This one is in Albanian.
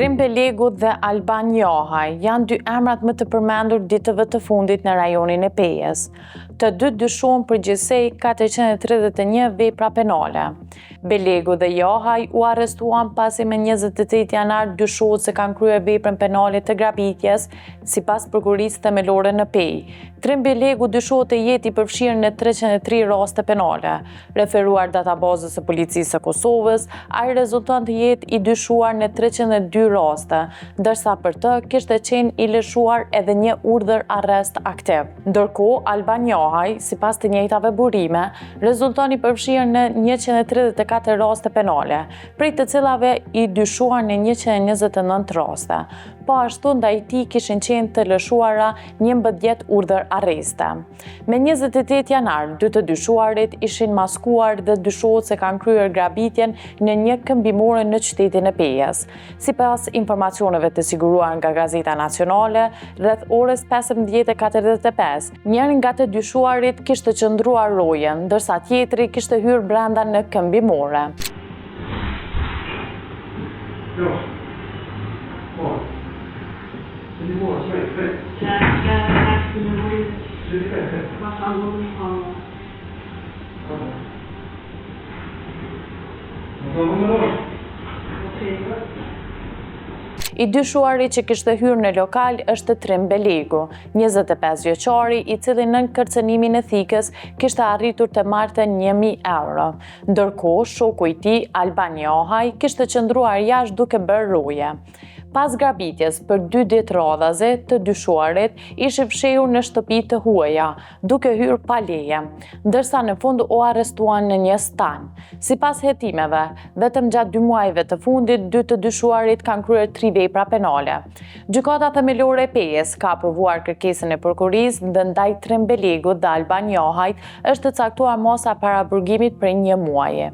Trim Belegu dhe Alban Jahaj janë dy emrat më të përmendur ditëve të fundit në rajonin e Pejës. Të dy dyshohen për gjithsej 431 vepra penale. Belegu dhe Jahaj u arrestuan pasi me 28 janar dyshohet se kanë kryer veprën penale të grabitjes, sipas Prokurorisë Themelore në Pejë. Trim Belegu dyshohet të jetë i përfshirë në 303 raste penale. Referuar databazës së Policisë së Kosovës, ai rezulton të jetë i dyshuar në 302 raste, ndërsa për të kishte qenë i lëshuar edhe një urdhër arrest aktiv. Ndërkohë, Alban Jahaj, sipas të njëjtave burime, rezulton i përfshirë në 134 raste penale, prej të cilave i dyshuar në 129 raste. Po ashtu ndaj tij kishin qenë të lëshuara 11 urdhër arreste. Me 28 janar, dy të dyshuarit ishin maskuar dhe dyshohet se kanë kryer grabitjen në një këmbimore në qytetin e Pejës. Sipas informacioneve të siguruar nga Gazeta Nacionale, rreth orës 15:45, njëri nga të dyshuarit kishte qëndruar rojen, ndërsa tjetri kishte hyrë brenda në këmbimore. I dyshuari që kishte hyrë në lokal është Trim Belegu, 25 vjeçari, i cili nën kërcënimin e thikës kishte arritur të marrte 1000 euro. Ndërkohë, shoku i tij, Alban Jahaj, kishte qëndruar jashtë duke bërë roje. Pas grabitjes për dy ditë radhazi, të dyshuarit ishin fshehur në shtëpi të huaja, duke hyrë pa leje, ndërsa në fund u arrestuan në një stan. Sipas hetimeve, vetëm gjatë dy muajve të fundit, dy të dyshuarit kanë kryer tri vepra penale. Gjykata Themelore e Pejës ka aprovuar kërkesën e prokurorisë dhe ndaj Trim Belegut dhe Alban Jahajt është caktuar masa e paraburgimit prej një muaji.